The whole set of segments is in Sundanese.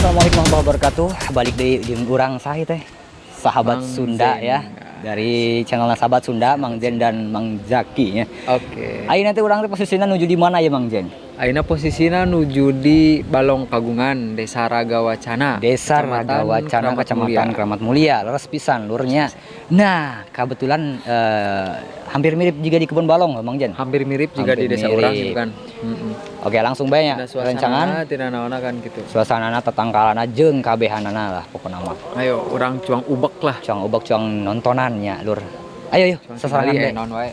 Assalamualaikum warahmatullahi wabarakatuh. Balik di urang saha teh? Sahabat Mang Sunda Zen. ya. Dari channel Sahabat Sunda, Mang Zen dan Mang Zaki ya. Oke. Ayeuna teh urang teh posisinya nuju di mana ya, Mang Zen? Ayeuna posisina nuju di Balong Kagungan, Desa Ragawacana. Desa Kecamatan Ragawacana, Kramat Kecamatan Mulia. Kramat Mulia, leres pisan lur nya. Nah, kebetulan hampir mirip juga di Kebun Balong, Mang Zen. Hampir mirip juga Hampir di desa urang mirip. gitu kan. Heeh. Oke, langsung bae nya. Tina suasana, Rencangan tina naonna kan gitu. Suasanana, tetangkalana, jeung kabehanana lah pokokna mah. Ayo urang cuang ubek lah. Cuang ubek, cuang nontonannya, lur. Ayo yuk, Cuang sasarangan tingali, bae. Naon wae.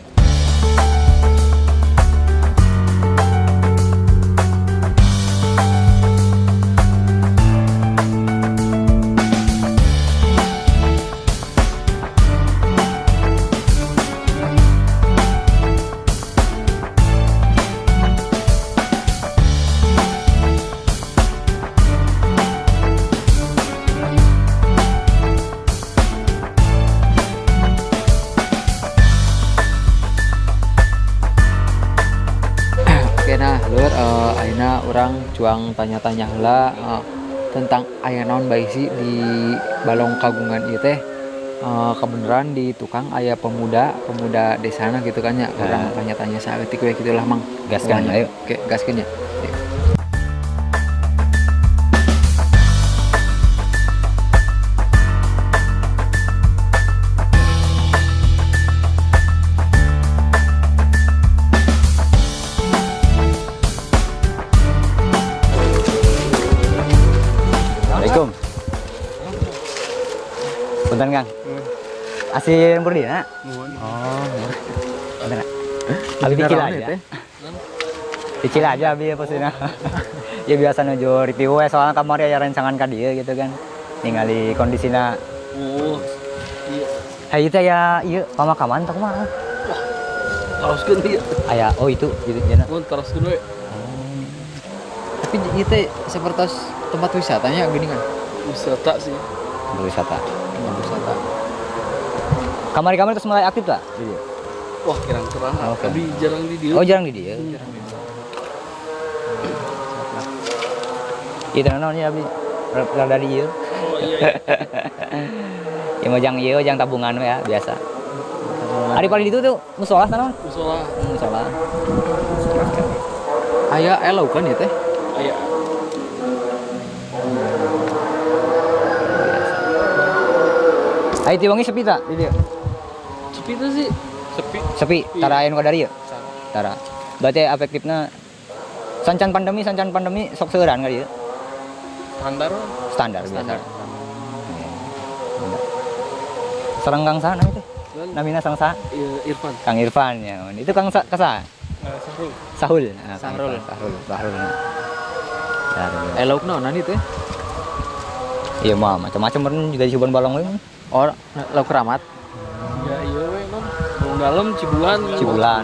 Oke, nah lur, ayeuna urang cuang tanya-tanya heula tentang aya naon bae sih di Balong Kagungan ieu teh. Kebeneran di tukang aya pemuda pemuda desana gitu kan ya. Urang tanya-tanya saeutik we gitu lah, Mang. Gaskan, Pokoknya. Ayo. Oke, gaskeun ya. Oke. Assalamualaikum. Punten, Kang. Asin berdina? Oh, punten. Abi dicil Naon aja. teh? Dicil aja abi ya posisinya. Ya biasa nuju review we, soalnya kamari aya rencangan ka dieu gitu kan. Ningali kondisina. Oh, iya. Hey, itu ya ieu pamakaman tah kumaha? Taroskeun ieu. Aya, oh itu jana. Mun taroskeun we. Tapi ieu teh seperti tempat wisatanya gini kan. Wisata sih. Tempat wisata. Tempat wisata. Kamari-kamari terus mulai aktif tak? Iya. Wah, kirang-kirang. Oke. Abi jarang di dieu. Oh, jarang di dieu. Itu naon ya abi? Rada di ieu. Oh iya. Ya mau jang ieu jang tabungan we ya biasa. Ari paling itu tuh musola sana. Musola. Musola. Aya elo kan ya teh? Aya. Ayo tiwangi sepi tak? Di dieu. Sepi tuh sih. Sepi. Sepi, tara aya nu kadari ieu. Tara. Berarti efektifna sancan pandemi sok seueuran ka dieu. Standar. Standar biasa. Standar. Iya. Sareng Kang saha namanya teh? Namina sareng saha? Iya, Irfan. Kang Irfan ya. Itu Kang kasa? Sahrul. Sahul. Ah, Kang Sahrul. Irfan, Sahrul, Sahrul. Sahrul. Elo naon teh? Iya mah macam-macam meureun juga di Subang Balong we. Oh, lauk keramat. Ya iya we, non. Balong Dalam, Cibulan. Cibulan.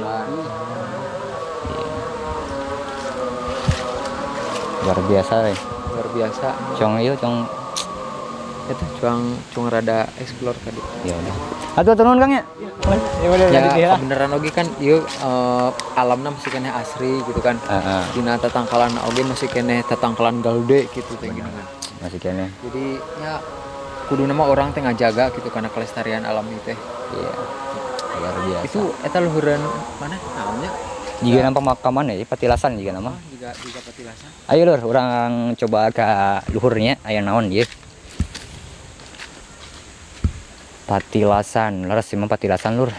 Luar biasa we. Luar biasa. Cong ieu cong Itu cuang cuang rada explore tadi. Ya udah. Atuh turun Kang ya. Ya udah Ya, lanjut ya. kebeneran oge kan ieu alamna masih keneh asri gitu kan. Heeh. Dina tatangkalan oge masih keneh tatangkalan galde gitu teh gini kan. Masih keneh. Jadi ya kudu nama orang teh ngajaga gitu karena kelestarian alam itu teh. Iya. Luar biasa. Itu eta luhureun mana naonnya? Jiga nama pemakaman ya, patilasan jiga nama. Oh, juga juga patilasan. Ayo lur, urang coba ke luhurnya, aya naon ieu. Patilasan, leres sih mah patilasan lur.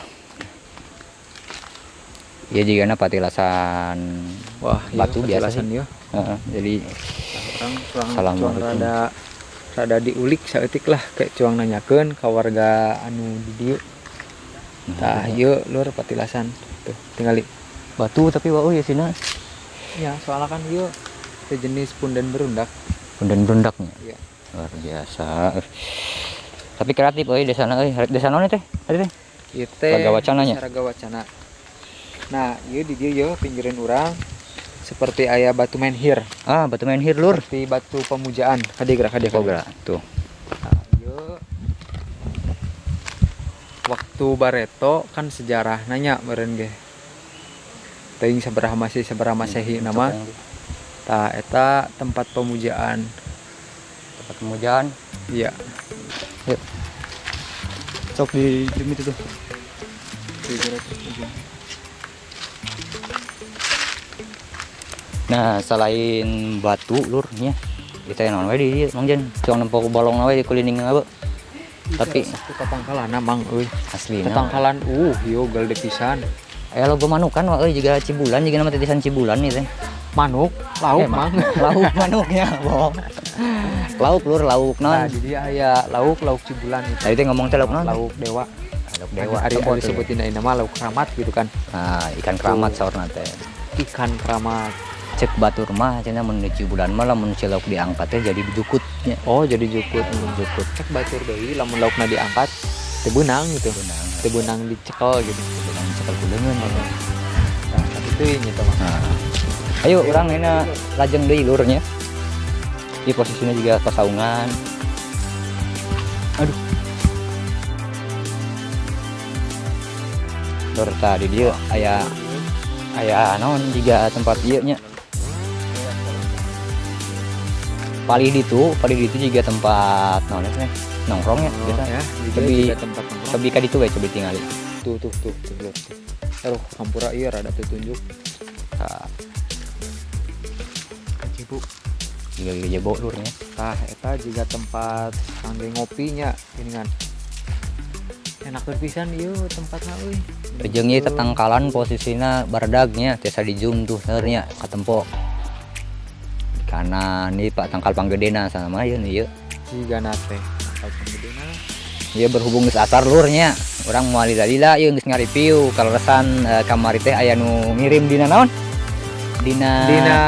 Iya jiga patilasan. Wah, iya, Batu biasa patilasan sih. ieu. Heeh, jadi Urang cuang cuang Assalamualaikum. rada rada diulik saeutik lah kayak cuang nanyakeun ka warga anu di dieu. Tah ieu lur patilasan. Tuh, tingali. Batu tapi wah ya sina. Ya, soalnya kan ieu sejenis punden berundak. Punden berundaknya. Iya. Luar biasa. Tapi kreatif euy desana euy. Desa naon teh? Tadi teh? Ieu teh Ragawacananya. Ragawacana. Nah, ieu di dieu ye pinggiran urang seperti aya batu menhir. Ah, batu menhir lur. Seperti batu pemujaan. Kade gerak kade Oh, gerak. Tuh. Nah, ieu waktu bareto kan sejarah nanya meureun ge. Teuing sabaraha masih sabaraha masehi nama. Tah eta tempat pemujaan. Tempat pemujaan. Iya. Yuk. Sok di zoom itu tuh. Nah, selain batu lur nya, kita yang naon we di dieu Mang Jen, cuang nempo ku balong we di kulining we. Tapi Tatangkalana Mang euy. Aslina. Tatangkalan ieu gede pisan. Aya logo manukan wah euy, jiga Cibulan, jiga nama titisan Cibulan nih teh. Manuk, lauk Eh, Mang. Lauk manuknya, bohong. Lauk lur, lauk Nah, naon. jadi aya lauk, lauk Cibulan itu. Tadi teh ngomong teh lauk naon? Lauk dewa. Lauk dewa. Ari Apa ari tuh? sebutin ayeuna mah lauk keramat gitu kan. Nah, ikan keramat saurna teh. Ikan keramat. Cek batur mah cenah mun di Cibulan mah lamun si lauk diangkat teh jadi jukutnya. Oh, jadi jukut. Jukut. Cek batur deui lamun laukna diangkat teu beunang gitu. Beunang. Teu beunang dicekel gitu. Beunang cekel ku leungeun. Nah, tapi itu ini tuh Mang. Nah. Ayo urang ini lajeng deui lurnya. Di posisinya juga pasaungan. Aduh. Lur tadi dia aya aya naon juga tempat ieu nya. Palih ditu juga tempat naon teh nongkrongnya Oh, biasa. ya, juga Lebih juga tempat nongkrong. Cobi ka ditu we, cobi tingali. Tuh tuh tuh tuh lur. Tuh. Aduh, hampura ieu rada tunjuk. Tah, Cibu. juga jebo lurnya. Tah eta juga tempat kangge ngopinya gini kan. Enak pisan ieu tempatna euy. Jeung ieu tetangkalan posisina baredagnya tiasa di zoom tuh nya katempo. Di kanan nih Pak tangkal panggedena sama ieu nih ieu. Jigana teh tangkal panggedena. Ieu berhubung geus asar lurnya. Urang moal lila-lila ieu geus ngareview kaleresan kamari teh aya nu ngirim dina naon? Dina Dina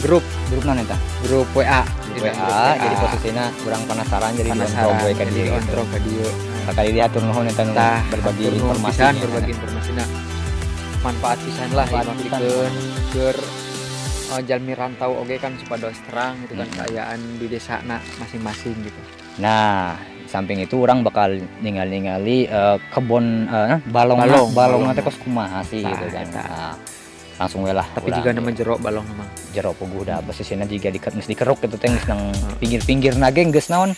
grup, grup naon eta? Grup WA. Grup WA, jadi posisinya kurang penasaran jadi penasaran diontrog we ka jadi dieu gitu. diontrog ka dieu. Sakali diatur nuhun eta nu Tah, berbagi hatur nuhun informasi. Pisan berbagi informasi. Manfaat pisan lah Manfaat ieu mah pisan. pikeun keur jalmi rantau oge kan supados terang gitu kan kaayaan di desana masing-masing gitu. Nah, samping itu orang bakal ningali-ningali kebon balong Balong, balong balong. nanti kos kumaha sih Tah, gitu kan. eta. Nah, langsung we lah. Tapi urang juga nama jero balong memang. Jero puguh dah posisinya juga di geus dikeruk gitu teh geus nang pinggir-pinggir nage geus naon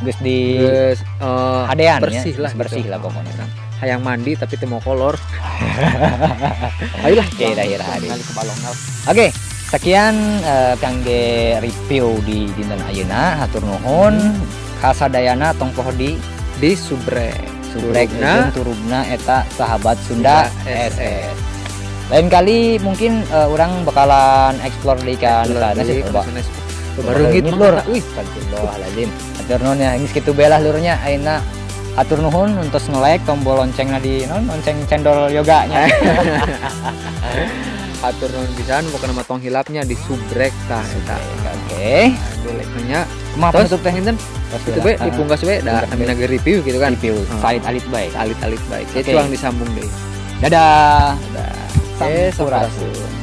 geus di Geus hadean bersih ya, lah geus bersih gitu. lah pokoknya. Hayang mandi tapi teu mau kolor. Ayolah, Oke, dah, dah, ningali ke balong lah. Oke, sekian kangge review di dinten ayeuna, hatur nuhun. Kasadayana tong poho di di subrek. Subrek Turubna. jeung turubna eta Sahabat Sunda Sunda SS. Lain kali mungkin orang bakalan explore di kan Explore sana sih deui, coba. kana sanes. Bareungit Bareungit, mah lur. eta, uih. Astagfirullahaladzim. Hatur nuhun ya, geus kitu bae lah lurnya ayeuna. Hatur nuhun untuk nge-like tombol loncengna di non lonceng cendol yoga nya. Hatur nuhun pisan pokona mah tong hilapnya di subrek tah eta. Oke. Di like-nya. Kumaha Terus penutup teh? Hinten Tos itu we we lah. dipungkas we da Pungkas namina ge review gitu kan. Review Heeh. salit-alit bae. Alit-alit bae. Oke. Cuang disambung deui. Dadah. Dadah. Oke, Sampurasun. sampurasun.